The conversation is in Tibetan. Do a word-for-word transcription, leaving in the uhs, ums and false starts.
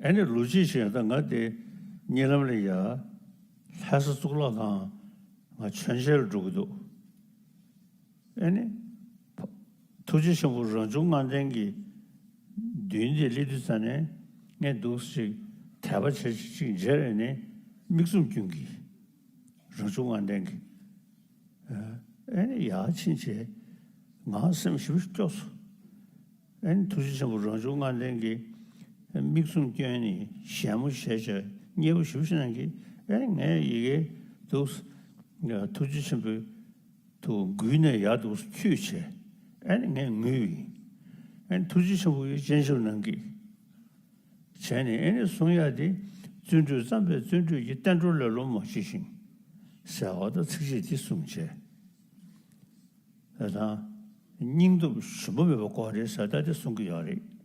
ཨ་ནི་ལོ་གཅིག་ཕྱིན། ད་ང་དེ་གཉིད་ལམ་ལ་ཡ་ལྷ་ས་གཙུག་ལག་ཁང་ང་མཆོད་མཇལ་ལ་འགྲོ་གི་འདུག་ཨ་ནི་ཐུགས་རྗེ་ཆེན་པོ་རང་བྱུང་ལྔ་ལྡན་གྱི་མདུན་དེ་སླེབས་དུས་ཙ་ནས་ངས་འདུག་ཅིག་དད་པ་བྱེད་ཅིག་མཇལ་ནས་མིག་བཙུམ་སྐྱོན་གྱི། རང་བྱུང་ལྔ་ལྡན་གྱི། ཨ་ནི་ཡར་ཕྱིན་བྱས་ང་སེམས་ཞེ་པོ་སྐྱོ་སོང་། ཨ་ནི་ཐུགས་རྗེ་ཆེན་པོ་རང་བྱུང་ལྔ་ལྡན་གྱི་མིག་བཙུམ་སྐྱོན་ནས་ཞལ་མོ་བཞད་བྱས་མཉེས་པོ་ཞེ་པོ་ཞིག་གནང་གི། ཨ་ནི་ངས་ཡི་གེ་འདུག་ཐུགས་རྗེ་ཆེན་པོའི་ཐུགས་མགུལ་ནས་ཡར་འདུག་འཁྱུད་བྱས། ཨ་ནི་ངས་ངུས་ཡིན། ཨ་ནི་ཐུགས་རྗེ་ཆེན་པོ་ཡིས་སྤྱན་ཞབས་གནང་གི། བྱས་ནས་ཨེ་ནི་གསུང་ཡག་དེ། བརྩོན་འགྲུས་བརྩམས་པས་བརྩོན་འགྲུས་ཀྱི། བསྟན་འགྲོ་ལེ་ལོ་མ་མཆིས་ཤིང་། ཟེར་བ་དང་ཚིགས་བཅད་འདི་གསུངས་བྱས། ད་དང་། སྙིང་སྟོབས་ཞུམ་པ་མེད་པ་དགོས་རེད་ཟེར་ད་དེ་གསུང་གི་ཡོད་རེད།